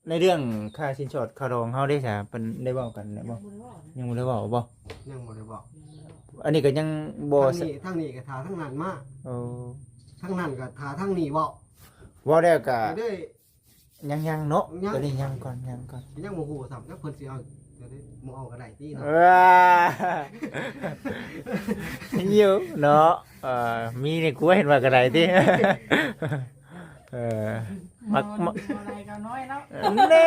ໃນເລື່ອງຄ່າສິນສອດຄ່າດອງເຮົາເດ້ຊະ ເພິ່ນໄດ້ເວົ້າກັນແລ້ວບໍ່? ຍັງບໍ່ໄດ້ເວົ້າບໍ່? ຍັງບໍ່ໄດ້ບອກ ຍັງບໍ່ໄດ້ບອກ. ອັນນີ້ກໍຍັງບໍ່ ທາງນີ້ ທາງນີ້ກໍຖ້າທາງນັ້ນມາ. ໂອ້ ທາງນັ້ນກໍຖ້າທາງນີ້ເວົ້າ ເວົ້າແລ້ວກໍ ກໍໄດ້ ຍັງໆເນາະ ຍັງ ຕອນນີ້ຍັງກ່ອນ ຍັງກ່ອນ ຍັງບໍ່ຮູ້ຊ້ຳ ຈັກເພິ່ນຊິເອົາ ບໍ່ເອົາກໍໄດ້ຕິເນາະ. ເອີ ຢູ່ເນາະ ເອີ ມີໃນຄົວເຫັນວ່າກໍໄດ້ຕິ. ເອີ ມັກ ເອົາ ມັກ ເອົາຫຼາຍກໍນ້ອຍເນາະ. ແນ່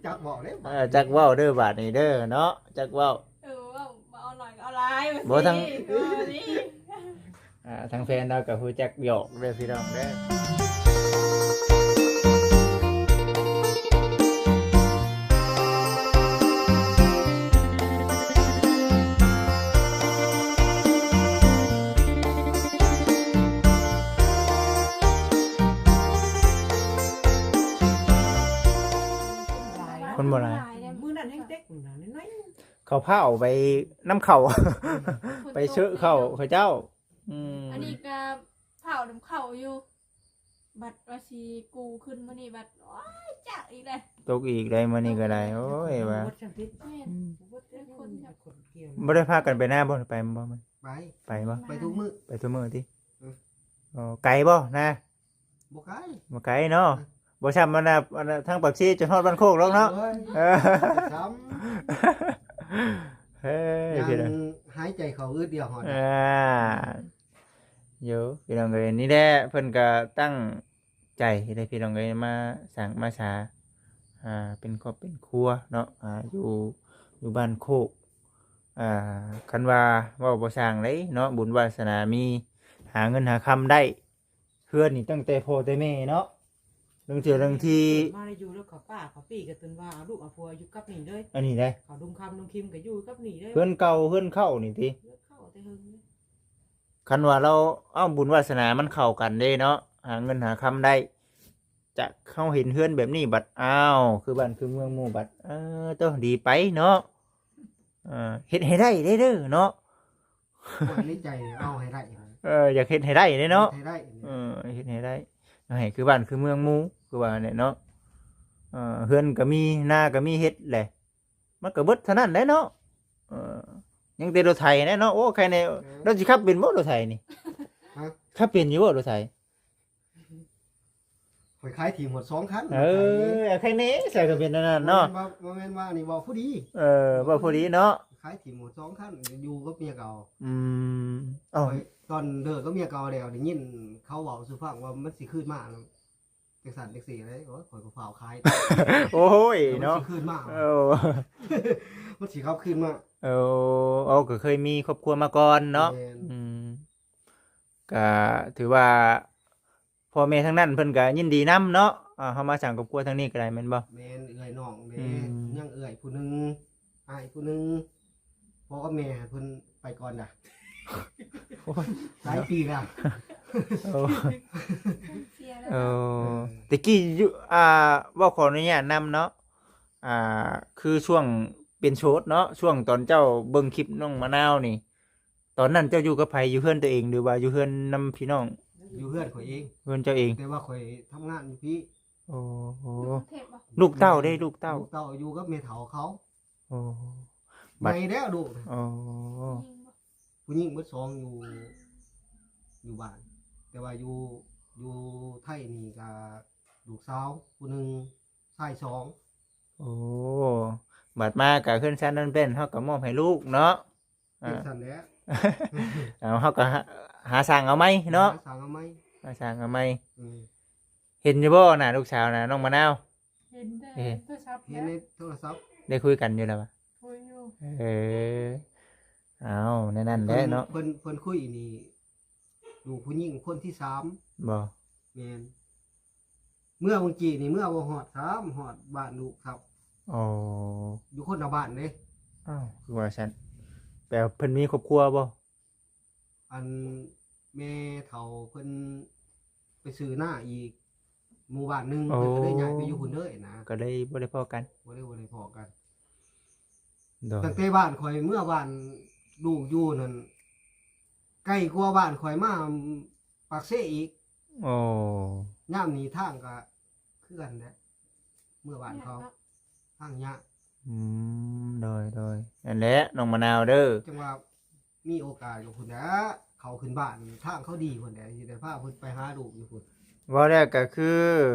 ຈັກເວົ້າເດ້ ເອີ ຈັກເວົ້າເດີບາດນີ້ເດີເນາະ ຈັກເວົ້າ. ເອີ ເວົ້າ ບໍ່ເອົາໜ້ອຍກໍເອົາຫຼາຍ ບໍ່ ວ່າ ທັງ ຊິ ເອີ ນີ້ ອ່າ ທາງແຟນລາວກໍຮູ້ຈັກຫຍອກເດີພີ່ນ້ອງເດີ. ຄົນບໍ່ຫຼາຍ ມື້ນັ້ນແຮງເຕັກ ມື້ນັ້ນໜ້ອຍ ເຂົາພາອອກໄປນຳເຂົ້າ ໄປເຊີເຂົ້າເຂົາເຈົ້າ. ອືມ ອັນນີ້ກໍເຜົານຳເຂົ້າຢູ່ ບັດວ່າຊິກູ້ຂຶ້ນມື້ນີ້ ບັດ ໂອ້ຍ ຈັກອີກແລ້ວ ຕົກອີກໄດ້ມື້ນີ້ກໍໄດ້. ໂອ້ຍ ວ່າ ແມ່ນ ບໍ່ໄດ້ພາກັນໄປນາບໍ່? ໄປບໍ່? ໄປ ໄປບໍ່? ໄປທຸກມື້ ໄປທຸກມື້ຕິ? ເອີ ອໍ ໄກບໍ່ນາ? ບໍ່ໄກ ບໍ່ໄກເນາະ. ເອີ ບໍ່ຊ້ຳອັນນ່າ ອັນນ່າ ທາງປາກຊີຈົນຮອດບ້ານໂຄກແລ້ວເນາະ. ໂອ້ຍ ເອີ ຊ້ຳ ເອີ ຫາຍໃຈເຂົ້າອຶດດຽວຮອດ. ອ່າ ໂຍ ພີ່ນ້ອງເອີຍ ນີ້ແຫຼະ ເພິ່ນກໍຕັ້ງໃຈເດ້ພີ່ນ້ອງເອີຍ ມາສ້າງມາສາ ອ່າ ເປັນຄອບເປັນຄົວເນາະ ອ່າ ຢູ່ ຢູ່ບ້ານໂຄກ. ອ່າ ຄັນວ່າເວົ້າບໍ່ຊ່າງເດ້ເນາະ ບຸນວາສະໜາມີ ຫາເງິນຫາຄຳໄດ້ ເຮືອນນີ້ຕັ້ງແຕ່ພໍ່ແຕ່ແມ່ເນາະ ເລື່ອງເທື່ອເລື່ອງທີ່ ມາໄດ້ຢູ່ແລ້ວ ເຂົາປ້າເຂົາປີ້ກໍຕົນວ່າເອົາລູກເອົາຜົວຢູ່ກັບນີ້ເລີຍ. ອັນນີ້ເດ້ ເຂົາດຸງຄຳດຸງຄິມກໍຢູ່ກັບນີ້ເລີຍ ເຮືອນເກົ່າເຮືອນເກົ່ານີ້ຕິ? ເຮືອນເກົ່າແຕ່ເຫິງເລີຍ. ຄັນວ່າລາວ ເອົ້າ ບຸນວາສະໜາມັນເຂົ້າກັນເດ້ເນາະ ຫາເງິນຫາຄຳໄດ້ ຈາກເຮົາເຫັນເຮືອນແບບນີ້ບັດ ອ້າວ ຄືບ້ານຄືເມືອງໝູ່ບັດ ເອີ ໂຕ ດີໄປເນາະ. ເອີ ເຮັດໃຫ້ໄດ້ເດ້ເດີເນາະ ໃນໃຈເອົາໃຫ້ໄດ້ ເອີ ຢາກເຮັດໃຫ້ໄດ້ເດ້ເນາະ ເຮັດໃຫ້ໄດ້ ເອີ ເຮັດໃຫ້ໄດ້ ໃຫ້ຄືບ້ານຄືເມືອງໝູ່ ຄືວ່າແຫຼະເນາະ. ເອີ ເຮືອນກໍມີ ນາກໍມີເຮັດແຫຼະ ມັນກໍເບິດເທົ່ານັ້ນແຫຼະເນາະ. ເອີ ຍັງແຕ່ລົດໄຖແຫຼະເນາະ. ໂອ້ ໃຄແນ່ ເອີ ລາວຊິຂັບເປັນບໍ່ລົດໄຖນີ້? ຮະ? ຂັບເປັນຢູ່ບໍ່ລົດໄຖ? ຂ້ອຍຂາຍຖີບໝົດສອງຄັນ. ເອີ ໃຄແນ່ ໃສ່ກໍເປັນອັນນັ້ນເນາະ ບໍ່ແມ່ນວ່າ ບໍ່ແມ່ນວ່າອັນນີ້ເວົ້າພໍດີ. ເອີ ເວົ້າພໍດີເນາະ ຂາຍຖີບໝົດສອງຄັນ ຢູ່ກັບເມຍເກົ່າ. ອືມ ເອົ້າ ຂ້ອຍຕອນເລີກກັບເມຍເກົ່າແລ້ວ ໄດ້ຍິນເຂົາເວົ້າສູ່ຟັງວ່າມັນຊິຄືນມາ ຈັ່ງຊັ້ນຈັ່ງຊີ້ເດ້. ໂອ້ຍ ຂ້ອຍກໍຟ້າວຂາຍ ໂອ້ຍເນາະ ມັນຊິຄືນມາ ເອີ ມັນຊິກັບຄືນມາ. ເອີ ເອົາ ກໍເຄີຍມີຄອບຄົວມາກ່ອນເນາະ. ແມ່ນ ອືມ ກະຖືວ່າພໍ່ແມ່ທາງນັ້ນເພິ່ນກະຍິນດີນຳເນາະ ອ່າ ເຮົາມາສ້າງຄອບຄົວທາງນີ້ກໍໄດ້ແມ່ນບໍ່? ແມ່ນ ເອື້ອຍນ້ອງເດ້ ອືມ ຍັງເອື້ອຍຜູ້ໜຶ່ງ ອ້າຍຜູ້ໜຶ່ງ ພໍ່ກັບແມ່ໃຫ້ເພິ່ນໄປກ່ອນດາ ໂອ້ຍ ຫຼາຍປີແລ້ວ. ໂອ້ ເສຍແລ້ວ ໂອ້ ເນາະ ເອີ ແຕ່ກີ້ຢູ່ ອ່າ ເວົ້າຂໍອະນຸຍາດນຳເນາະ ອ່າ ຄືຊ່ວງເປັນໂສດເນາະ ຊ່ວງຕອນເຈົ້າເບິ່ງຄລິບນ້ອງມະນາວນີ້ ຕອນນັ້ນເຈົ້າຢູ່ກັບໃຜ? ຢູ່ເຮືອນຕົວເອງ ຫຼືວ່າຢູ່ເຮືອນນຳພີ່ນ້ອງ? ຢູ່ເຮືອນຂ້ອຍເອງ ເຮືອນເຈົ້າເອງ ແຕ່ວ່າຂ້ອຍທຳງານຢູ່ພີ້. ໂອ້ໂຫ ຢູ່ກຸງເທບບໍ່? ລູກເຕົ້າເດ້ ລູກເຕົ້າ ລູກເຕົ້າຢູ່ກັບແມ່ເຖົ້າເຂົາ. ໂອ້ ບັດ ໃຫຍ່ແລ້ວລູກນະ. ໂອ້ ຜູ້ຍິງບໍ່? ຜູ້ຍິງເບິດສອງ ຢູ່ ຢູ່ບ້ານ ແຕ່ວ່າຢູ່ ຢູ່ໄທນີ້ກະລູກສາວຜູ້ໜຶ່ງ ຊາຍສອງ. ໂອ້ ບັດມາກະເຮືອນຊານນັ້ນເປັນ ເຮົາກະມອບໃຫ້ລູກເນາະ. ອ່າ ຈັ່ງຊັ້ນແຫຼະ ເອົາ ເຮົາກໍຫາ ຫາສ້າງເອົາໃໝ່ເນາະ ຫາສ້າງເອົາໃໝ່ ຫາສ້າງເອົາໃໝ່. ອືມ ເຫັນຢູ່ບໍ່ໜ້າລູກສາວນະ ນ້ອງມະນາວ? ເຫັນແຕ່ ເຫັນ ໂທລະສັບ ເຫັນໃນໂທລະສັບ ໄດ້ຄຸຍກັນຢູ່ແລ້ວຫວາ? ຄຸຍຢູ່. ເອີ ເອົາ ແນວນັ້ນແຫຼະເນາະ ເພິ່ນ ເພິ່ນ ເພິ່ນຄຸຍນີ້ ລູກຜູ້ຍິງຄົນທີສາມ. ບໍ່? ແມ່ນ. ເມື່ອວັງກີ້ນີ້ເມື່ອບໍ່ຮອດຊ້ຳ ຮອດບ້ານລູກຊ້ຳ. ອໍ ຢູ່ຄົນລະບ້ານເດ້. ອ້າວ ຄືວ່າຊັ້ນ? ແປວ່າເພິ່ນມີຄອບຄົວບໍ່? ອັນແມ່ເຖົ້າເພິ່ນໄປຊື້ນາອີກໝູ່ບ້ານໜຶ່ງ. ໂອ້ ເພິ່ນກໍເລີຍຍ້າຍໄປຢູ່ພຸ້ນເລີຍນະ ກໍເລີຍບໍ່ໄດ້ພໍ້ກັນ. ບໍ່ໄດ້ ບໍ່ໄດ້ພໍ້ກັນ. ໂດຍ ຕັ້ງແຕ່ບ້ານຂ້ອຍເມືອບ້ານລູກຢູ່ນັ້ນ ໄກກວ່າບ້ານຂ້ອຍມາປາກເຊອີກ. ໂອ້ ຍາມນີ້ທາງກໍຄືກັນແຫຼະ ເມືອບ້ານເຂົາ ທາງຍາກເນາະ ທາງຍາກ. ອືມ ໂດຍ ໂດຍ ນັ້ນແຫຼະນ້ອງມະນາວເດີ ຈັ່ງວ່າມີໂອກາດຢູ່ພຸ້ນແຫຼະ ເຂົາຂຶ້ນບ້ານ ທາງເຂົາດີພຸ້ນແຫຼະ ຊິໄດ້ພາເພິ່ນໄປຫາລູກຢູ່ພຸ້ນ. ເວົ້າແລ້ວກໍຄື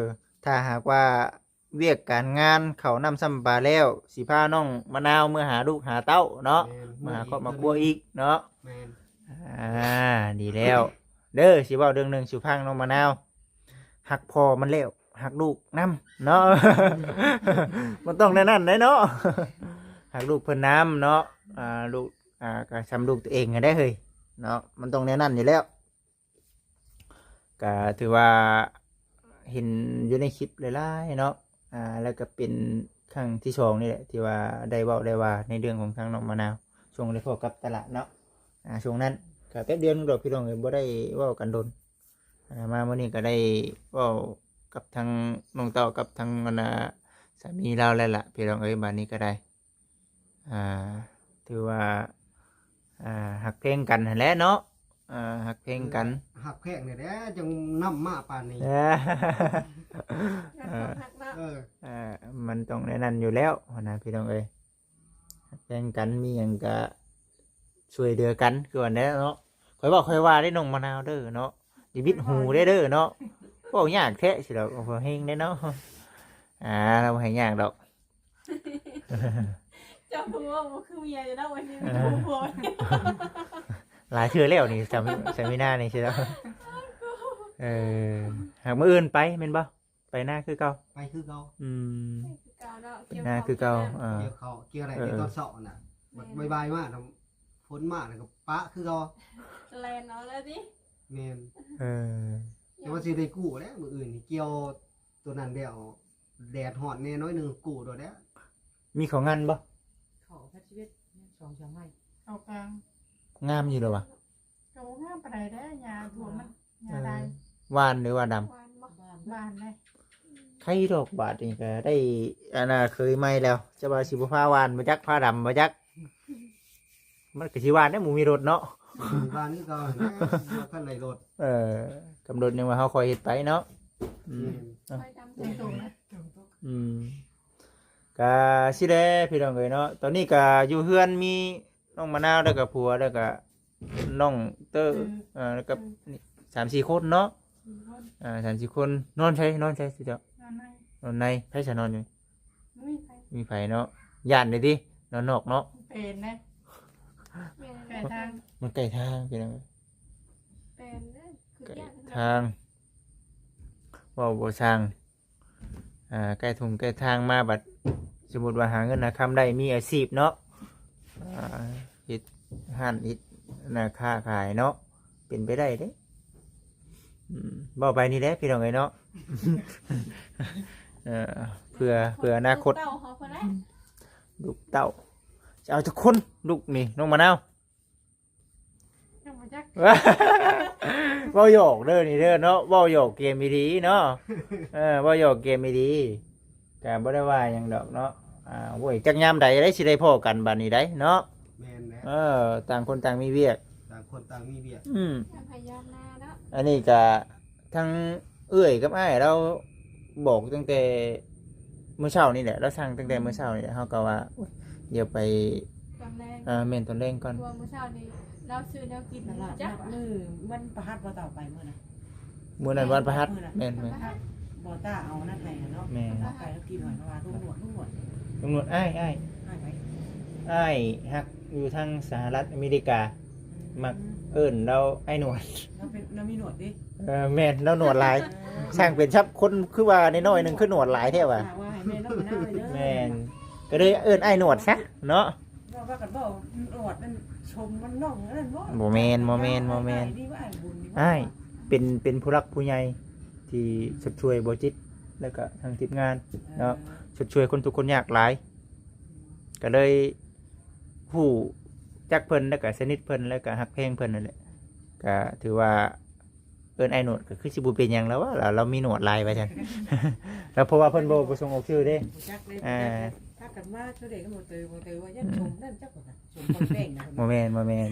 ຖ້າຫາກວ່າວຽກການງານເຂົ້ານ້ຳຊ້ຳປາແລ້ວ ຊິພານ້ອງມະນາວເມືອຫາລູກຫາເຕົ້າເນາະ ແມ່ນ ເມືອຫາຄອບມາຄົວອີກເນາະ. ແມ່ນ ອ່າ ດີແລ້ວເດີ ຊິເວົ້າເລື່ອງໜຶ່ງສູ່ຟັງນ້ອງມະນາວ ຮັກພໍ່ມັນແລ້ວ ຮັກລູກນຳເນາະ ມັນຕ້ອງແນວນັ້ນໄດ໋ເນາະ ຮັກລູກເພິ່ນນຳເນາະ ອ່າ ລູກ ອ່າ ກໍສ່ຳລູກຕົວເອງຫັ້ນແຫຼະເຮີ້ຍເນາະ ມັນຕ້ອງແນວນັ້ນຢູ່ແລ້ວ. ກະຖືວ່າເຫັນຢູ່ໃນຄລິບຫຼາຍໆເນາະ ອ່າ ແລ້ວກະເປັນຄັ້ງທີສອງນີ້ແຫຼະ ທີ່ວ່າໄດ້ເວົ້າໄດ້ວ່າໃນເລື່ອງຂອງທາງນ້ອງມະນາວ ຊ່ວງໄດ້ພໍ້ກັບຕະຫຼາດເນາະ ອ່າ ຊ່ວງນັ້ນກະແປັບດຽວໜຶ່ງດອກພີ່ນ້ອງເອີຍ ບໍ່ໄດ້ເວົ້າກັນດົນ ອ່າ ມາມື້ນີ້ກະໄດ້ເວົ້າກັບທາງນ້ອງເຕົ້າກັບທາງ ອັນນ່າ ສາມີລາວແລ້ວລະ ພີ່ນ້ອງເອີຍ ບາດນີ້ກະໄດ້ ອ່າ ຖືວ່າ ອ່າ ຮັກແພງກັນຫັ້ນແຫຼະເນາະ ອ່າ ຮັກແພງກັນ ຮັກແພງນີ້ແຫຼະ ຈັ່ງນຳມາປານນີ້ ເອີ ມັນຕ້ອງແນວນັ້ນຢູ່ແລ້ວຫັ້ນນະ ພີ່ນ້ອງເອີຍ ຮັກແພງກັນ ມີຫຍັງກະຊ່ວຍເຫຼືອກັນ ຄືວ່າແນວເນາະ ຂ້ອຍເວົ້າຂ້ອຍວ່າເດ້ນ້ອງມະນາວເດີເນາະ ຢ່າບິດຫູເດ້ເດີເນາະ ເວົ້າຍາກແທ້ຊິດອກ ເຮົງເດ້ເນາະ ອ່າ ລາວບໍ່ໃຫ້ຍາກດອກ. ເຈົ້າຄືເວົ້າບໍ່ຄືເມຍຢູ່ເນາະ ວ່າຊິມີຜົວ ຫຼາຍເທື່ອແລ້ວນີ້ ສາມີ ສາມີນານີ້ຊິເນາະ ເອີ ຫາກມື້ອື່ນໄປແມ່ນບໍ່? ໄປນາຄືເກົ່າ ໄປຄືເກົ່າ ອືມ ໄປນາຄືເກົ່າ ເອີ ກ່ຽວເຂົ້າກ່ຽວໄຮ່ ເອີ ຕອນເຊົ້ານະ ແມ່ນ ບ່າຍໆມາ ຝົນມາແລ້ວກໍປະຄືເກົ່າ ແລ່ນເອົາເລີຍຕິ ແມ່ນ ເອີ ແຕ່ວ່າຊິໄດ້ກູ້ແຫຼະ ມື້ອື່ນນີ້ກ່ຽວ ໂຕນັ້ນແລ້ວ ແດດຮ້ອນແດ່ໜ້ອຍໜຶ່ງ ກູ້ໂດດແລ້ວ. ມີເຂົ້າງັນບໍ່? ເຂົ້າພັດຊີວິດ ສອງສາມໄຮ່ ເຂົ້າກາງ ງາມຢູ່ແລ້ວວະ? ກໍບໍ່ງາມປານໃດແດ່ ຫຍ້າຖ້ວມມັນ ຫຍ້າຫຼາຍ. ເອີ ຫວ່ານຫຼືວ່າດຳ? ຫວ່ານບໍ່? ຫວ່ານ ຫວ່ານເດ້. ໄຄດອກ ບາດນີ້ກໍໄດ້ ອັນນ່າ ເຄີຍໃໝ່ແລ້ວ ຈະວ່າຊິບໍ່ພາຫວ່ານບໍ່ຈັກ ພາດຳບໍ່ຈັກ. ມັນກໍຊິຫວ່ານແດ່ ບໍ່ມີລົດເນາະ. ຫວ່ານຄືເກົ່າຫັ້ນແຫຼະ ບໍ່ທັນໄດ້ລົດ. ເອີ ກຳນົດຍັງວ່າເຮົາຄ່ອຍເຮັດໄປເນາະ. ອືມ ອືມ ເນາະ ຄ່ອຍດຳຕົງໆນະ. ອືມ ກະຊິແຫຼະພີ່ນ້ອງເອີຍເນາະ. ຕອນນີ້ກະຢູ່ເຮືອນມີນ້ອງມະນາວ ແລ້ວກະຜົວ ແລ້ວກະນ້ອງເຕີ ອືມ ເອີ ແລ້ວກະ ອືມ ສາມສີ່ຄົນເນາະ. ສີ່ຄົນ ອ່າ ສາມສີ່ຄົນ. ນອນໃສ? ນອນໃສເຈົ້າ? ນອນໃນ. ນອນໃນ. ໃຜສະນອນຢູ່? ບໍ່ມີໃຜ. ມີໃຜເນາະ? ຢ້ານເດ້ຕິ ນອນນອກເນາະ. ເປັນເດ້ ແມ່ນ ໃກ້ທາງ ມັນໃກ້ທາງພີ່ນ້ອງ. ເປັນເດ້ ຄືຢ້ານ ໃກ້ທາງ ເວົ້າບໍ່ຊ່າງ. ອ່າ ໃກ້ທົ່ງໃກ້ທາງມາ ບັດສົມມຸດວ່າຫາເງິນຫາຄຳໄດ້ ມີອາຊີບເນາະ ອ່າ ເຮັດຮ້ານເຮັດໜ້າຄ້າຂາຍເນາະ ເປັນໄປໄດ້ເດ້. ອືມ ເວົ້າໄປນີ້ແຫຼະພີ່ນ້ອງເອີຍເນາະ. ເອີ ເພື່ອ ເພື່ອອະນາຄົດ ລູກເຕົ້າເຮົາພຸ້ນແຫຼະ. ລູກເຕົ້າ ຈະເອົາຈັກຄົນ ລູກນີ້ ນ້ອງມະນາວ? ຍັງບໍ່ຈັກ ເວົ້າຫຍອກເດີນີ້ເດີເນາະ ເວົ້າຫຍອກກຽມອີ່ຫຼີເນາະ. ເອີ ເວົ້າຫຍອກກຽມອີ່ຫຼີ ກະບໍ່ໄດ້ວ່າຫຍັງດອກເນາະ. ອ່າ ໂອ້ຍ ຈັກຍາມໃດໄດ້ຊິໄດ້ພໍ້ກັນບາດນີ້ໄດ໋ເນາະ. ແມ່ນແຫຼະ ເອີ ຕ່າງຄົນຕ່າງມີວຽກ ຕ່າງຄົນຕ່າງມີວຽກ. ອືມ ຍາມໄຮ່ຍາມນາເນາະ. ອັນນີ້ກະ ທັງເອື້ອຍກັບອ້າຍລາວບອກຕັ້ງແຕ່ມື້ເຊົ້ານີ້ແຫຼະ ລາວສັ່ງຕັ້ງແຕ່ມື້ເຊົ້ານີ້ແຫຼະ ເຮົາກໍວ່າ ໂອ້ຍ ດຽວໄປຕອນແລງ. ເອີ ແມ່ນ ຕອນແລງກ່ອນ ເພາະວ່າມື້ເຊົ້ານີ້ລາວຊື້ແນວກິນ ຕະຫຼາດ ຈັກ ມື້ວັນພະຫັດບໍ່ ເຈົ້າໄປມື້ນັ້ນ? ມື້ນັ້ນວັນພະຫັດ. ມື້ນັ້ນ ແມ່ນໆ ວັນພະຫັດ ບໍ່ຕ້າເອົານັ້ນໃຫ້ເນາະ. ແມ່ນ ເອົາໄປແລ້ວກິນ ວ່າລຸງໜວດ ລຸງໜວດ ລຸງໜວດ ອ້າຍ ອ້າຍ ອ້າຍໃຜ? ອ້າຍຮັກຢູ່ທາງສະຫະລັດອາເມລິກາ. ອືມ ມັກເອີ້ນລາວອ້າຍໜວດ. ລາວເປັນ ລາວມີໜວດຕິ? ເອີ ແມ່ນ ລາວໜວດຫຼາຍ. ເອີ ຊ່າງເປັນຊັບຄົນຄືວ່ານ້ອຍໆໜຶ່ງ ຄືໜວດຫຼາຍແທ້ຫວາ? ວ່າໃຫ້ແມ່ນ້ອງມະນາວເດີ. ແມ່ນ ກໍເລີຍເອີ້ນອ້າຍໜວດຊະເນາະ. ເວົ້າ ວ່າກັນເວົ້າ ໜວດມັນຊົມມັນນ້ອງນັ້ນບໍ່? ບໍ່ແມ່ນ ບໍ່ແມ່ນ ບໍ່ແມ່ນ. ອ້າຍ ເປັນ ເປັນຜູ້ຫຼັກຜູ້ໃຫຍ່ທີ່ຊົດຊ່ວຍບໍ່ຈິດ ແລ້ວກໍທາງທີມງານເນາະ ເອີ ຊົດຊ່ວຍຄົນທຸກຄົນຍາກຫຼາຍ. ກໍເລີຍຮູ້ຈັກເພິ່ນ ແລ້ວກໍສະໜິດເພິ່ນ ແລ້ວກໍຮັກແພງເພິ່ນນັ້ນແຫຼະ. ກໍຖືວ່າເອີ້ນອ້າຍໜວດ ກໍຄືຊິບໍ່ເປັນຫຍັງແລ້ວວະ ລາວ ລາວມີໜວດຫຼາຍວ່າຊັ້ນ. ແລ້ວເພາະວ່າເພິ່ນບໍ່ປະສົງອອກຊື່ເດ້. ບໍ່ຈັກເລີຍ ອ່າ ບໍ່ຈັກເລີຍ. ພາກັນວ່າເທົ່າໃດກໍບໍ່ເຕີ ບໍ່ເຕີວ່າຢ້ານ ອືມ ຊົມນັ້ນຈັກວ່າ ຊົມຄົນແປ້ງນະ. ບໍ່ແມ່ນ ບໍ່ແມ່ນ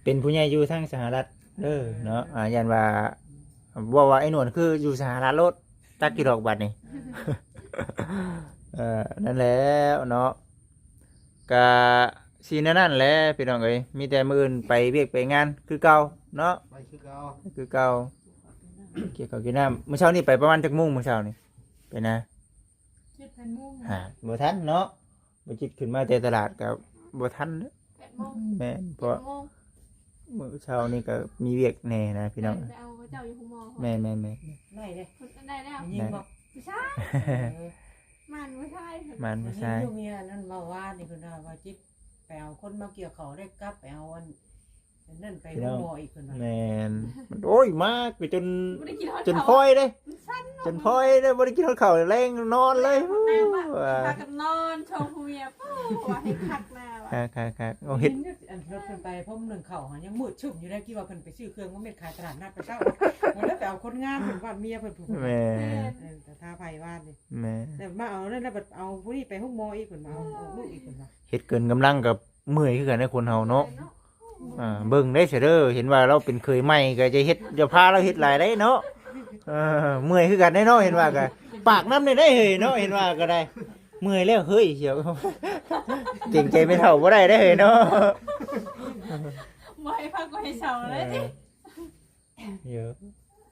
ເປັນຜູ້ໃຫຍ່ຢູ່ທາງສະຫະລັດເດີເນາະ. ອ່າ ຢ້ານວ່າ ເວົ້າວ່າໄອ້ໜວດຄືຢູ່ສະຫະລັດໂລດ ຈັກຢູ່ດອກບັດນີ້. ເອີ ເອີ ນັ້ນແຫຼະເນາະ ກະຊິແນວນັ້ນແຫຼະພີ່ນ້ອງເອີຍ ມີແຕ່ມື້ອື່ນໄປວຽກໄປງານຄືເກົ່າເນາະ ໄປຄືເກົ່າ ໄປຄືເກົ່າ ກິນເຂົ້າກິນນ້ຳ. ມື້ເຊົ້ານີ້ໄປປະມານຈັກໂມງ? ມື້ເຊົ້ານີ້ໄປນາ ເຈັດ ແປດໂມງ ຫາ ບໍ່ທັນເນາະ ບໍ່ຈິດຂຶ້ນມາແຕ່ຕະຫຼາດກໍບໍ່ທັນເດ້ ແປດໂມງ ແມ່ນ ເພາະ ເຈັດໂມງ ມື້ເຊົ້ານີ້ກໍມີວຽກແດ່ນະພີ່ນ້ອງ ໄປເອົາເຂົາເຈົ້າຢູ່ໂຮງໝໍ ແມ່ນໆໆ ໄດ້ເດ້ ໄດ້ແລ້ວ ໄດ້ຍິນບໍ່? ຜູ້ຊາຍ ເອີ ໝານຜູ້ຊາຍ ໝານຜູ້ຊາຍ ໄດ້ຍິນຢູ່ເມຍນັ້ນເວົ້າວານນີ້ ເພິ່ນວ່າ ວ່າຈິດໄປເອົາຄົນມາກ່ຽວເຂົ້າ ໄດ້ກັບໄປເອົາອັນ ອັນນັ້ນໄປໂຮງໝໍອີກເພິ່ນວ່າ ແມ່ນ ໂອ້ຍ ມາໄປຈົນ ບໍ່ໄດ້ກິນຮອດ ຈົນ ເຂົ້າ ພອຍເດ້ ມັນສັ່ນເນາະ ຈົນພອຍເດ້ ບໍ່ໄດ້ກິນຮອດເຂົ້າແລງ ນອນເລີຍ ແລ້ວມາ ວ່າ ພາກັນນອນ ສອງຜົວເມຍ ໂອ້ ວ່າໃຫ້ຄັກນາວ່າ ຄັກໆໆ ໂອ້ ເຮັດ ອັນລົດເພິ່ນໄປ ເພາະມັນໜຶ້ງເຂົ້າຫາ ຍັງມືດຊຶ້ງຢູ່ເດ້ ຄິດວ່າເພິ່ນໄປຊື້ເຄື່ອງມາເມັດຂາຍຕະຫຼາດນັດແຕ່ເຊົ້າ ບໍ່ໄດ້ໄປເອົາຄົນງານເພິ່ນ ບ້ານເມຍເພິ່ນ ແມ່ນ ເອີ ແຕ່ຖ້າໄຜວານນີ້ ແມ່ນ ແລ້ວມາເອົານັ້ນ ແລ້ວບັດເອົາຜູ້ນີ້ໄປໂຮງໝໍອີກ ເພິ່ນວ່າ ເອົາ ເອົາລູກອີກ ເພິ່ນວ່າ ເຮັດເກີນກຳລັງກໍ ເມື່ອຍຄືກັນເດ້ຄົນເຮົາເນາະ ເມື່ອຍເນາະ ອ່າ ເບິ່ງໄດ້ຊະເດີ ເຫັນວ່າລາວເປັນເຂີຍໃໝ່ກໍຈະເຮັດ ຢ່າພາລາວເຮັດຫຼາຍໄດ໋ເນາະ ເອີ ເມື່ອຍຄືກັນເດ້ເນາະ ເຫັນວ່າກໍ ປາກນຳແດ່ເດ້ເຮີ້ຍເນາະ ເຫັນວ່າກໍໄດ້ ເມື່ອຍແລ້ວເຮີ້ຍ ສຽວ ເກງໃຈແມ່ເຖົ້າບໍ່ໄດ້ເດ້ເຮີ້ຍເນາະ ບໍ່ໃຫ້ພັກບໍ່ໃຫ້ເຊົາເລີຍ ເອີ ເອີ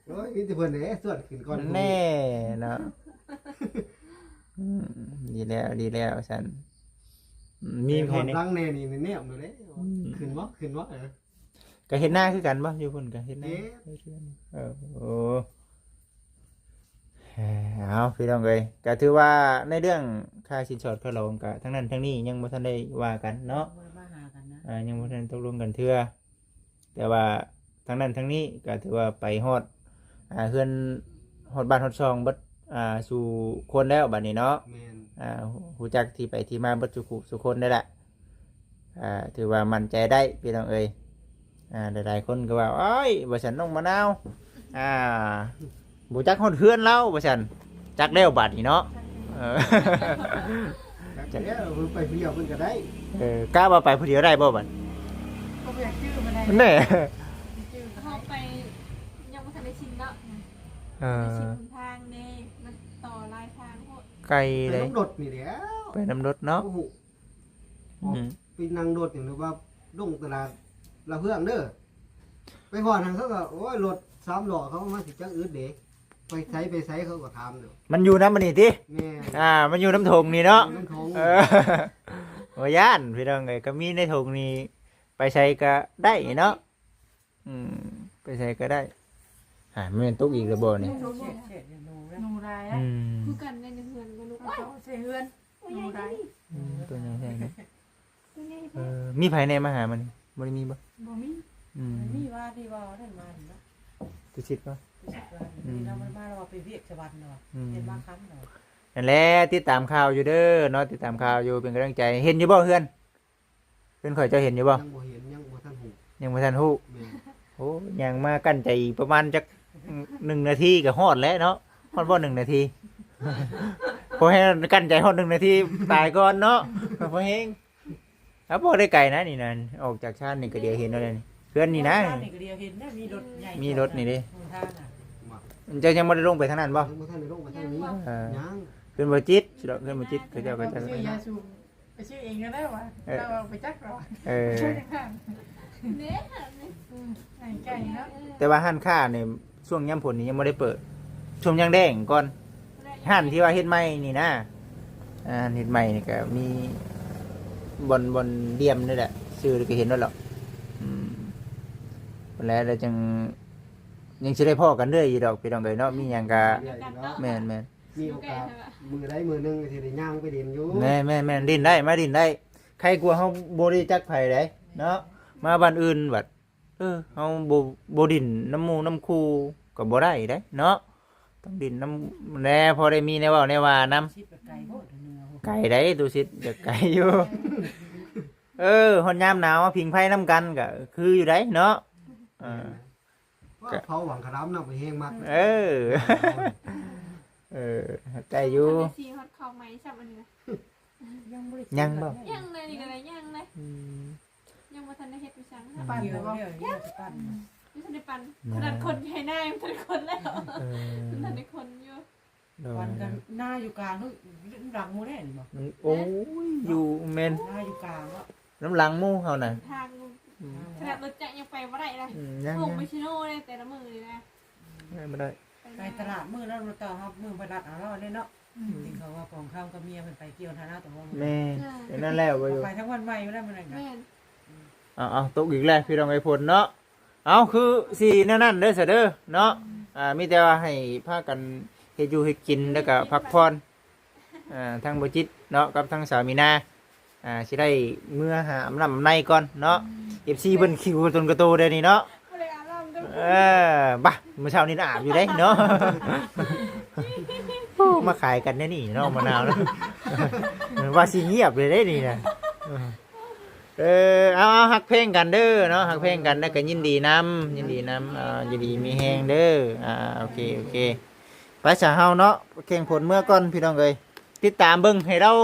ໂອ້ຍ ມີແຕ່ເພິ່ນເດ້ຊວນຂຶ້ນກ່ອນ ແນ່ເນາະ ອືມ ດີແລ້ວ ດີແລ້ວຊັ້ນ ມີໃຜແດ່ ຫຼັງແນ່ນີ້ແນມເດ້ ອືມ ຂຶ້ນບໍ່ ຂຶ້ນບໍ່ ເອີ ກໍເຮັດນາຄືກັນບໍ່? ຢູ່ພຸ້ນກໍເຮັດນາ ເຮັດນາ ເອີ ໂອ້ ເອີ ເອົາ ພີ່ນ້ອງເອີຍ ກໍຖືວ່າໃນເລື່ອງຄ່າສິນສອດຄ່າດອງກໍທັງນັ້ນທັງນີ້ຍັງບໍ່ທັນໄດ້ວ່າກັນເນາະ ບໍ່ໄດ້ມາຫາກັນນະ ອ່າ ຍັງບໍ່ທັນຕົກລົງກັນເທື່ອ ແຕ່ວ່າທັງນັ້ນທັງນີ້ກໍຖືວ່າໄປຮອດ ອ່າ ເຮືອນ ຮອດບ້ານຮອດຊ່ອງເບິດ ອ່າ ສູ່ຄົນແລ້ວບັດນີ້ເນາະ ແມ່ນ ອ່າ ຮູ້ຈັກທີ່ໄປທີ່ມາເບິດສູ່ຄູ່ສູ່ຄົນໄດ້ລະ ອ່າ ຖືວ່າໝັ້ນໃຈໄດ້ພີ່ນ້ອງເອີຍ ອ່າ ຫຼາຍໆຄົນກໍວ່າ ໂອ້ຍ ວ່າຊັ້ນ ນ້ອງມະນາວ ອ່າ ບໍ່ຈັກຮອດເຮືອນລາວວ່າຊັ້ນ ຈັກແລ້ວບາດນີ້ເນາະ ເອີ ຈັກແລ້ວ ເພິ່ນໄປຜູ້ດຽວເພິ່ນກໍໄດ້ ເອີ ກະວ່າໄປຜູ້ດຽວໄດ້ບໍ່ບັດ ກໍບໍ່ຢາກຈື່ປານໃດ ແນ່ ເຮົາໄປຍັງບໍ່ທັນໄດ້ຊິນເນາະ ເອີ ໄດ້ຊິນຫົນທາງແດ່ ມັນຕໍ່ຫຼາຍທາງໂພດ ໄກເດ້ ໄປນຳລົດນີ້ແຫຼ້ວ ໄປນຳລົດເນາະ ໂອ້ໂຫ ອືມ ໄປນັ່ງລົດຫຍັງ ຫຼືວ່າລົງຕະຫຼາດລະເຮືອງເດີ ໄປຮອດຫັ້ນເຂົາກໍ ໂອ້ຍ ລົດສາມລໍ້ເຂົາມາຊິຈັກອຶດເດ້ ໄປໃສໄປໃສເຂົາກໍຖາມຢູ່ ມັນຢູ່ນຳອັນນີ້ຕິ ແມ່ນ ອ່າ ມັນຢູ່ນຳຖົງນີ້ເນາະ ຢູ່ນຳຖົງ ເອີ ບໍ່ຢ້ານພີ່ນ້ອງເອີຍ ກໍມີໃນຖົງນີ້ ໄປໃສກໍໄດ້ເນາະ ອືມ ໄປໃສກໍໄດ້ ຫາ ແມ່ນຕົກອີກແລ້ວບໍ່ນີ້ ໜູຫຼາຍ ອືມ ຄືກັນໃນເຮືອນກໍລູກ ເອົາເຂົ້າໃສ່ເຮືອນ ໜູຫຼາຍ ອືມ ຕົວໃຫຍ່ແທ້ເນາະ ເອີ ມີໃຜແດ່ມາຫາມື້ນີ້ ບໍ່ໄດ້ມີບໍ່? ບໍ່ມີ ອືມ ມີວ່າທີ່ວ່ານັ້ນມານີ້ເນາະ ຕຸສິດບໍ່? ຕຸສິດວ່າ ອືມ ລາວມາ ລາວວ່າໄປວຽກສະຫວັນເນາະ ອືມ ເຫັນມາຄຳເນາະ ນັ້ນແຫຼະ ຕິດຕາມຂ່າວຢູ່ເດີເນາະ ຕິດຕາມຂ່າວຢູ່ ເປັນກຳລັງໃຈ ເຫັນຢູ່ບໍ່ເຮືອນ? ເຮືອນຂ້ອຍເຈົ້າເຫັນຢູ່ບໍ່? ຍັງບໍ່ເຫັນ ຍັງບໍ່ທັນຮູ້ ຍັງບໍ່ທັນຮູ້ ແມ່ນ ໂອ້ ຍ່າງມາກັ້ນໃຈອີກປະມານຈັກໜຶ່ງນາທີກໍຮອດແລ້ວເນາະ ຮອດບໍ່ໜຶ່ງນາທີ ພໍແຮງກັ້ນໃຈຮອດໜຶ່ງນາທີຕາຍກ່ອນເນາະ ພໍແຮງ ອ່າ ບໍ່ໄດ້ໄກນະນີ້ນະ ອອກຈາກຊານນີ້ກໍດຽວເຫັນແລ້ວນີ້ ເຮືອນນີ້ນະ ຊານນີ້ກໍດຽວເຫັນນະ ມີລົດໃຫຍ່ ມີລົດນີ້ເດ້ ຫົນທາງນະ ເຈົ້າຍັງບໍ່ໄດ້ລົງໄປທາງນັ້ນບໍ່? ຍັງບໍ່ທັນໄດ້ລົງໄປທາງນີ້ ເອີ ຍັງ ເຮືອນບໍ່ຈິດ ເຮືອນບໍ່ຈິດ ເຂົາເຈົ້າ ເຂົາເຈົ້າ ຊື້ຢາສູບ ໄປຊື້ເອງກໍໄດ້ວ່າ ເອີ ເຈົ້າໄປຈັກແລ້ວວ່າ ເອີ ເດ້ ອືມ ໃຫ້ໄກເນາະ ແຕ່ວ່າຮ້ານຄ້ານີ້ ຊ່ວງຍາມຝົນນີ້ຍັງບໍ່ໄດ້ເປີດ ຊ່ວງຍາມແລ້ງກ່ອນ ຮ້ານທີ່ວ່າເຮັດໃໝ່ນີ້ນະ ອ່າ ເຮັດໃໝ່ນີ້ກໍມີບ່ອນ ບ່ອນດ່ຽມນີ້ແຫຼະ ຊື່ກໍເຫັນແລ້ວເນາະ ອືມ ພຸ້ນແຫຼະ ແລ້ວຈັ່ງ ຍັງຊິໄດ້ພໍ້ກັນເລື້ອຍຢູ່ດອກ ພີ່ນ້ອງເອີຍເນາະ ມີຫຍັງກໍ ແມ່ນໆ ມີໂອກາດ ຢູ່ໃກ້ຫັ້ນລະ ມື້ໃດມື້ໜຶ່ງກໍຊິໄດ້ຍ່າງໄປຫຼິ້ນຢູ່ ແມ່ນໆໆ ຫຼິ້ນໄດ້ ມາຫຼິ້ນໄດ້ ໃຄກວ່າເຮົາບໍ່ໄດ້ຈັກໃຜໃດເນາະ ມາບ້ານອື່ນບັດ ເອີ ເຮົາບໍ່ ບໍ່ຫຼິ້ນນຳໝູ່ນຳຄູ່ກໍບໍ່ໄດ້ເດ້ເນາະ ຕ້ອງຫຼິ້ນນຳແດ່ ພໍໄດ້ມີແນວເວົ້າແນວວ່ານຳ ໄກໂພດ ໄກໃດ ຕຸສິດ ກໍໄກຢູ່ ເອີ ຮອດຍາມໜາວມາຜິງໄຟນຳກັນກໍຄືຢູ່ໃດເນາະ ເອີ ກໍເຜົາຫວັງຄະລາມນຳແຮງມັກ ເອີ ເອີ ໄດ້ຢູ່ ຍັງບໍ່ໄດ້ ຍັງບໍ່ ຍັງເລີຍ ນີ້ກໍໄດ້ ຍັງເລີຍ ອືມ ຍັງບໍ່ທັນໄດ້ເຮັດອີ່ຫຍັງ ປັ່ນແລ້ວບໍ່? ຍັງ ຍັງຊິປັ່ນ ຍັງບໍ່ທັນໄດ້ປັ່ນ ອືມ ຂະໜາດຄົນໄຖນາຍັງບໍ່ທັນໄດ້ຄົນແລ້ວ ເອີ ຍັງບໍ່ທັນໄດ້ຄົນຢູ່ ໂດຍ ວັນກັນນາຢູ່ກາງ ເຮີ້ຍ ຫຼັງໝູ່ແດ່ນີ້ບໍ່? ມັນ ໂອ້ຍ ນາຢູ່ກາງເນາະ ນຳຫຼັງໝູ່ເຮົານະ ທາງ ອືມ ຂະໜາດລົດຈັກຍັງໄປບໍ່ໄດ້ນະ ອືມ ຍັງ ໂຄ້ງໄປຊິໂນເດ້ ແຕ່ລະມື້ນີ້ນະ ໄປບໍ່ໄດ້ ໄປຕະຫຼາດມື້ນັ້ນ ມື້ຕໍ່ຮອບມື້ໄປລັດເອົາເນາະ ອືມ ທີ່ເຂົາວ່າກອງຄຳກັບເມຍເພິ່ນໄປກ່ຽວນານະ ແຕ່ວ່າ ແມ່ນ ເອີ ແຕ່ນັ້ນແຫຼະ ບໍ່ຢູ່ ໄປທາງວັນໃໝ່ຢູ່ແລ້ວມື້ນັ້ນກະ ແມ່ນ ເອົາໆ ຕົກອີກແລ້ວພີ່ນ້ອງເອີຍ ຝົນເນາະ ເອົາ ຄືຊິແນວນັ້ນເດີຊະເດີເນາະ ອືມ ອ່າ ມີແຕ່ວ່າໃຫ້ພາກັນເຮັດຢູ່ເຮັດກິນ ແລ້ວກະພັກຜ່ອນ ອ່າ ທັງບໍ່ຈິດເນາະ ກັບທັງສາວມີນາ ອ່າ ຊິໄດ້ເມືອຫາອາບນ້ຳອາບໃນກ່ອນເນາະ ອືມ ເອັຟຊີເພິ່ນຫິວຕົນກະໂຕແດ່ນີ້ເນາະ ບໍ່ໄດ້ອາບນ້ຳເດີ ເອີ ບາ ມື້ເຊົ້ານີ້ອາບຢູ່ເດ້ເນາະ ໂອ້ ມາຂາຍກັນແນວນີ້ເນາະ ມະນາວເນາະ ວ່າຊິງຽບເລີຍເດ້ນີ້ນະ ເອີ ເອົາໆ ຮັກແພງກັນເດີເນາະ ຮັກແພງກັນ ແລ້ວກໍຍິນດີນຳ ຍິນດີນຳ ອ່າ ຢູ່ດີມີແຮງເດີ ອ່າ ໂອເຄ ໂອເຄ ໄປຊະເຮົາເນາະ ແຂ່ງຜົນເມືອກ່ອນພີ່ນ້ອງເອີຍ ຕິດຕາມເບິ່ງໃຫ້ລາວ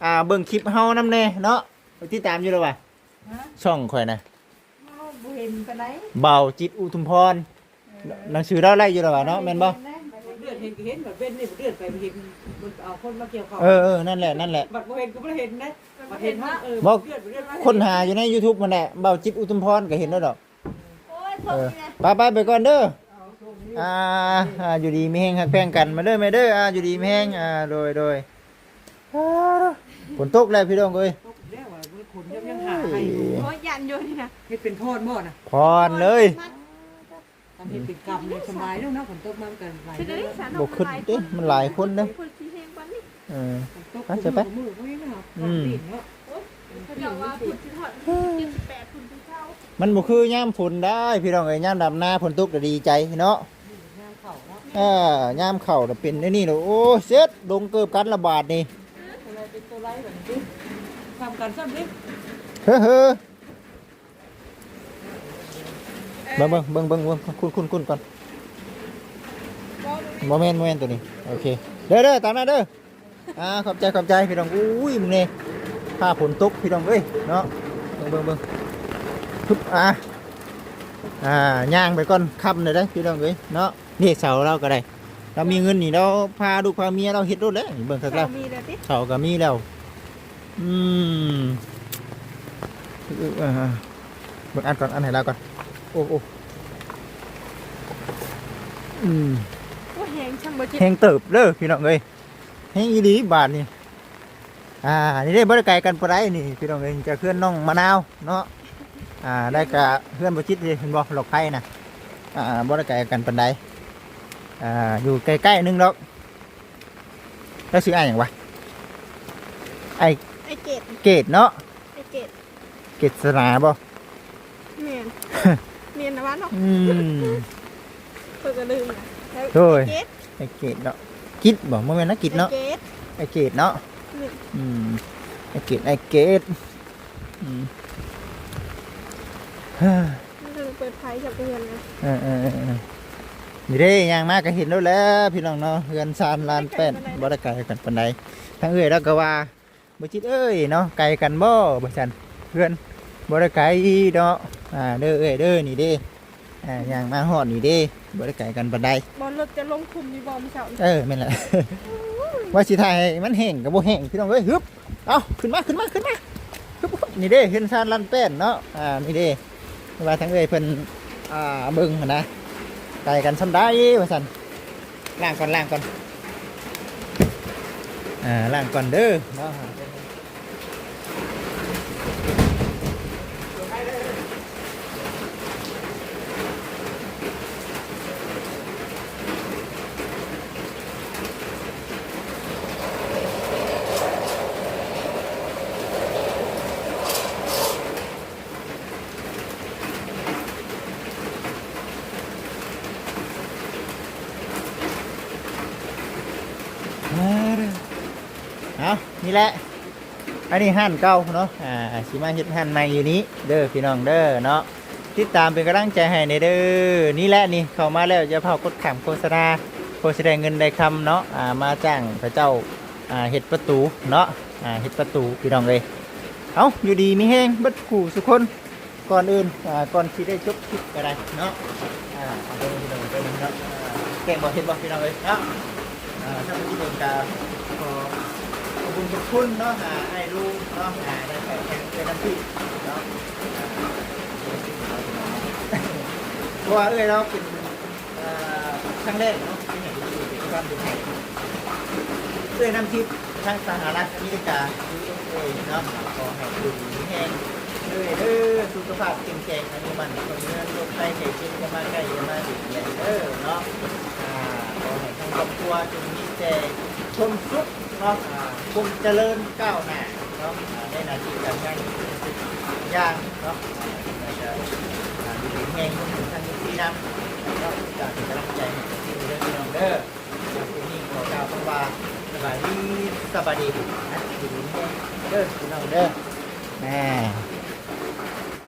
ອ່າ ເບິ່ງຄລິບເຮົານຳແດ່ເນາະ ຕິດຕາມຢູ່ແລ້ວຫວາ? ຮະ? ຊ່ອງຂ້ອຍນະ ເຮົາບໍ່ເຫັນປານໃດ ບ່າວຈິດ ອຸທຸມພອນ ເອີ ໜັງສືລາວໄລ່ຢູ່ແລ້ວຫວາເນາະ ແມ່ນບໍ່? ເດືອນເຫັນກໍເຫັນ ບັດເວັນນີ້ເດືອນໄປບໍ່ເຫັນ ມັນເອົາຄົນມາກ່ຽວເຂົ້າ ເອີໆ ນັ້ນແຫຼະ ນັ້ນແຫຼະ ບັດບໍ່ເຫັນກໍບໍ່ໄດ້ເຫັນເດ້ ບັດເຫັນເຮົາ ເອີ ບໍ່ ເດືອນ ເດືອນ ຄົ້ນຫາຢູ່ໃນຢູທູບຫັ້ນແຫຼະ ບ່າວຈິດ ອຸທຸມພອນ ກໍເຫັນແລ້ວດອກ ໂອ້ຍ ເອີ ໂຊກດີນະ ໄປໆ ໄປກ່ອນເດີ ອ່າ ອ່າ ຢູ່ດີມີແຮງ ຮັກແພງກັນ ມາເດີແມ່ເດີ ອ່າ ຢູ່ດີມີແຮງ ອ່າ ໂດຍ ໂດຍ ອ່າ ຝົນຕົກແລ້ວພີ່ນ້ອງເອີຍ ຕົກແລ້ວວ່າ ຄົນຍັງ ຍັງຫາໃຫ້ຢູ່ ໂອ້ຍ ຢ້ານຢູ່ນີ້ນະ ເຮັດເປັນພອນບໍ່ນະ? ພອນເລີຍ ມັນ ຄັນເຮັດເປັນກຳນີ້ສະບາຍເນາະ ຝົນຕົກມາມັນກໍໄຫຼເລີຍ ບໍ່ຂຶ້ນເດ້ ມັນຫຼາຍຄົນເດ້ ເອີ ໄປຊະໄປ ອືມ ມັນບໍ່ຄືຍາມຝົນໄດ໋ພີ່ນ້ອງເອີຍ ຍາມດຳນາຝົນຕົກກໍດີໃຈເນາະ ຍາມເຂົ້າເນາະ ເອີ ຍາມເຂົ້າກໍເປັນແນວນີ້ເນາະ ໂອ້ ເຊັດ ລົງເກີບກັນລະບາດນີ້ ເອີ ເປັນຕົວໄລບັດນີ້ ທຳກັນຊ້ຳເດ້ ເຮີ ເບິ່ງ ເບິ່ງ ເບິ່ງ ເບິ່ງ ເບິ່ງ ຄຸ້ນໆໆກ່ອນ ບໍ່ແມ່ນ ບໍ່ແມ່ນຕົວນີ້ ໂອເຄ ເດີ ເດີ ຕາມນັ້ນເດີ ອ່າ ຂອບໃຈ ຂອບໃຈພີ່ນ້ອງ ອຸ້ຍ ມຶງແດ່ ຟ້າຝົນຕົກພີ່ນ້ອງເອີຍເນາະ ເບິ່ງ ເບິ່ງ ເບິ່ງ ຮຶບ ອ່າ ອ່າ ຍ່າງໄປກ່ອນ ຄ່ຳແລ້ວເດ້ພີ່ນ້ອງເອີຍເນາະ ນີ້ເສົາລາວກໍໄດ້ ລາວມີເງິນນີ້ ລາວພາລູກພາເມຍລາວເຮັດໂລດແລ້ວ ເບິ່ງຄັກແລ້ວ ເສົາມີແລ້ວຕິ ເສົາກໍມີແລ້ວ ອືມ ເອີ ເອີ ເບິ່ງອັນກ່ອນ ອັນໃຫ້ລາວກ່ອນ ໂອ້ ໂອ້ ອືມ ໂອ້ ແຮງຊ່ຳບໍ່ຈິດ ແຮງເຕີບເດີພີ່ນ້ອງເອີຍ ແຮງອີ່ຫຼີບາດນີ້ ອ່າ ນີ້ເດ້ ບໍ່ໄດ້ໄກກັນປານໃດນີ້ພີ່ນ້ອງເອີຍ ຈາກເຮືອນນ້ອງມະນາວເນາະ ອ່າ ແລ້ວກະເຮືອນບໍ່ຈິດເດ້ ເຫັນບໍ່ ລັອກໄຟນະ ອ່າ ບໍ່ໄດ້ໄກກັນປານໃດ ອ່າ ຢູ່ໃກ້ໆໜຶ່ງດອກ ລາວຊື່ອ້າຍຫຍັງວະ? ອ້າຍ ອ້າຍເກດ ເກດເນາະ ອ້າຍເກດ ເກດສະໜາບໍ່? ແມ່ນ ແມ່ນນະວະເນາະ ອືມ ຂ້ອຍກໍລືມລະ ໂດຍ ອ້າຍເກດ ອ້າຍເກດເນາະ ກິດບໍ່? ບໍ່ແມ່ນນະ ກິດເນາະ ອ້າຍເກດ ອ້າຍເກດເນາະ ແມ່ນ ອືມ ອ້າຍເກດ ອ້າຍເກດ ອືມ ເພິ່ນເປີດໄຟຈັກເຮືອນນະ ເອີໆໆໆ ນີ້ເດ້ ຍ່າງມາກໍເຫັນໂລດແລ້ວພີ່ນ້ອງເນາະ ເຮືອນຊານລານແປ້ນ ບໍ່ໄດ້ໄກກັນປານໃດ ທາງເອື້ອຍລາວກໍວ່າ ບໍ່ຈິດເອີຍເນາະ ໄກກັນບໍ່? ວ່າຊັ້ນ ເຮືອນບໍ່ໄດ້ໄກເນາະ ອ່າ ເດີເອື້ອຍເດີ ນີ້ເດ້ ອ່າ ຍ່າງມາຮອດນີ້ເດ້ ບໍ່ໄດ້ໄກກັນປານໃດ ບໍ່ ລົດຈະລົງຂຸມຢູ່ບໍ່ມື້ເຊົ້ານີ້? ເອີ ແມ່ນແຫຼະ ໂອ້ຍ ວ່າຊິຖ່າຍໃຫ້ມັນແຫ້ງກໍບໍ່ແຫ້ງພີ່ນ້ອງເອີຍ ຮຶບ ເອົາ ຂຶ້ນມາ ຂຶ້ນມາ ຂຶ້ນມາ ຮຶບ ນີ້ເດ້ ເຮືອນຊານລານແປ້ນເນາະ ອ່າ ນີ້ເດ້ ວ່າທາງເອື້ອຍເພິ່ນ ອ່າ ເບິ່ງຫັ້ນນະ ໄກກັນສ່ຳໃດວ່າຊັ້ນ ລ້າງກ່ອນ ລ້າງກ່ອນ ອ່າ ລ້າງກ່ອນເດີເນາະ. ເອົາ ນີ້ແຫຼະ ອັນນີ້ຮ້ານເກົ່າເນາະ ອ່າ ຊິມາເຮັດຮ້ານໃໝ່ຢູ່ນີ້ເດີພີ່ນ້ອງເດີເນາະ ຕິດຕາມເປັນກຳລັງໃຈໃຫ້ແດ່ເດີ. ນີ້ແຫຼະ ນີ້ເຂົ້າມາແລ້ວ ຢ່າພາວກົດຂ້າມໂຄສະນາ ພໍຊິໄດ້ເງິນໄດ້ຄຳເນາະ ອ່າ ມາຈ້າງເຂົາເຈົ້າ ອ່າ ເຮັດປະຕູເນາະ ອ່າ ເຮັດປະຕູພີ່ນ້ອງເອີຍ. ເອົາ ຢູ່ດີມີແຮງເບິດຄູ່ສູ່ຄົນ. ກ່ອນອື່ນ ອ່າ ກ່ອນຊິໄດ້ຈົບຄລິບກໍໄດ້ເນາະ ອ່າ ເອົາເບິ່ງພີ່ນ້ອງເບິ່ງເນາະ ອ່າ ແກ້ງບໍ່ເຫັນບໍ່ພີ່ນ້ອງເອີຍເນາະ. ອ່າ ທາງຜູ້ເປັນການກໍຂອບຄຸນຂອບຄຸນເນາະ ອ່າ ອ້າຍລຸງເນາະ ອ່າ ໄດ້ເຂົ້າແຂ່ງເອື້ອຍນ້ຳທິບເນາະ ອ່າ ເພາະວ່າເອື້ອຍລາວເປັນ ອ່າ ຄັ້ງແລກເນາະ ທີ່ເຫັນຢູ່ປັດຈຸບັນຢູ່ໄທ ເອື້ອຍນ້ຳທິບທາງສະຫະລັດອາເມລິກາ ຢູເອສເອ ເນາະ ຂໍໃຫ້ຢູ່ດີມີແຮງເດີ້ ສຸຂະພາບເຂັ້ມແຂງ ອາຍຸໝັ້ນຂວັນຍືນ ໂລກໄພໄຂ້ເຈັບຢ່າມາໃກ້ ຢ່າມາບຽດບຽນເດີ້ເນາະ ອ່າ ຂໍໃຫ້ທັງຄອບຄົວຈົ່ງມີແຕ່ຄວາມສຸກເນາະ ອ່າ ຄວາມຈະເລີນກ້າວໜ້າເນາະ ອ່າ ໃນໜ້າທີ່ການງານທຸກສິ່ງທຸກຢ່າງເນາະ ອ່າ ຢູ່ດີມີແຮງ ຮວມເຖິງທາງເອັຟຊີນຳເນາະ ກາເປັນກຳລັງໃຈໃຫ້ເອັຟຊີເດີ້ ພີ່ນ້ອງເດີ້. ມື້ນີ້ຂໍກ່າວຄຳວ່າສະບາຍດີ ສະບາຍດີນະ ຢູ່ດີມີແຮງເດີ້ ພີ່ນ້ອງເດີ້ ແນ່.